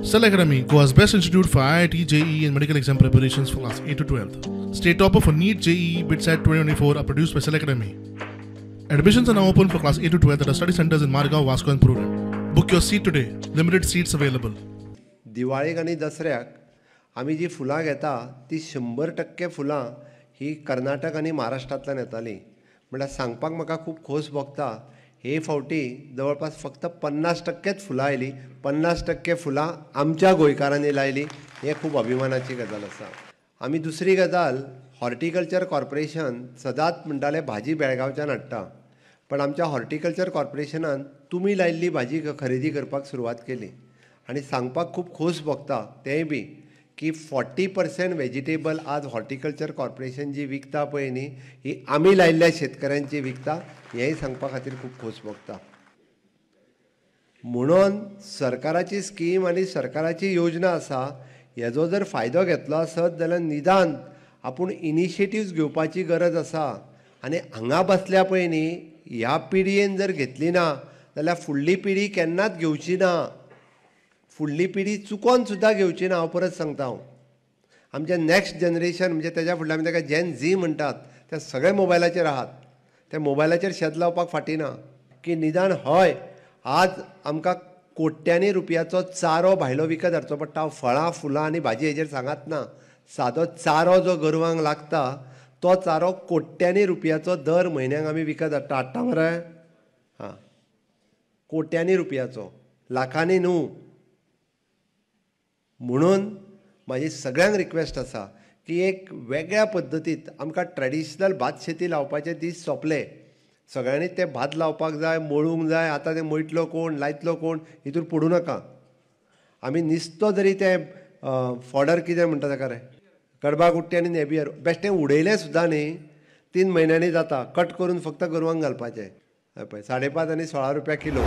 Cell Academy, Goa's best institute for IIT, JEE and medical exam preparations for class 8 to 12. State topper for NEET, JEE, BITSAT 2024 are produced by Cell Academy. Admissions are now open for class 8 to 12 at our study centers in Margao, Vasco and Prudent. Book your seat today. Limited seats available. दिवाळेक आनी दसऱ्याक आमी जी फुलां घेता ती 100% फुलां ही कर्नाटक आनी महाराष्ट्रांतल्यान येताली. म्हणल्यार सांगपाक म्हाका खूब खोस भोगता, हे फावटी जवळपास फक्त 50% फुलां आयली. 50% फुलां आमच्या गोंयकारांनी लायली, हें खूब अभिमानाची गजाल आसा. आमी दुसरी गजाल, हॉर्टिकल्चर कॉर्पोरेशन सदांच म्हणटाले भाजी बेळगांवच्यान हाडटा, पण आमच्या हॉर्टिकल्चर कॉर्पोरेशनान तुमी लायिल्ली भाजी खरेदी करपाक सुरवात केली. आनी सांगपाक खूब खोस भोगता तेंय बी की 40% वेजिटेबल आज हॉर्टिकल्चर कॉर्पोरेशन जी विकता पळय न्ही, ही आमी लायिल्ल्या शेतकऱ्यांची विकता, हेंय सांगपा खातीर खूब खोस भोगता. म्हणून सरकाराची स्कीम आनी सरकाराची योजना आसा, हेजो जर फायदो घेतलो आसत जाल्यार निदान आपूण इनिशिएटिव्स घेवपाची गरज आसा. आनी हांगा बसल्या पळय न्ही, ह्या पिढयेन जर घेतली ना जाल्यार फुडली पिढी केन्नाच घेवची ना, फुडली पिढी चुकोन सुद्दां घेवची ना. हांव परत सांगता, हांव आमचें नॅक्स्ट जनरेशन म्हणजे तेज्या फुडल्या आमी ताका जेन झी म्हणटात, ते सगळे मोबायलाचेर आहात, ते मोबायलाचेर शेत लावपाक फाटी ना. की निदान हय आज आमकां कोट्यांनी रुपयाचो चारो भायलो विकत हाडचो पडटा. हांव फळां फुलां आनी भाजी हेजेर सांगात ना, सादो चारो जो गोरवांक लागता तो चारो कोट्यांनी रुपयाचो दर म्हयन्याक आमी विकत हाडटा. हाडटा मरे? हां, कोट्यांनी रुपयाचो, लाखांनी न्हू. म्हणून म्हाजी सगळ्यांक रिक्वेस्ट आसा की एक वेगळ्या पद्दतीत आमकां ट्रेडिशनल भात शेती लावपाचे दीस सोंपले. सगळ्यांनी ते भात लावपाक जाय, मळूंक जाय. आतां तें मळटलो कोण, लायतलो कोण, हितूर पडूं नाका. आमी निस्तो जरी तें फॉडर कितें म्हणटा ताका रे, कडबा गुट्टी आनी नेबियर बेश्टें उडयलें सुद्दां न्ही, 3 म्हयन्यांनी जाता, कट करून फक्त गोरवांक घालपाचें. पळय 5.5 आनी 16 रुपया किलो.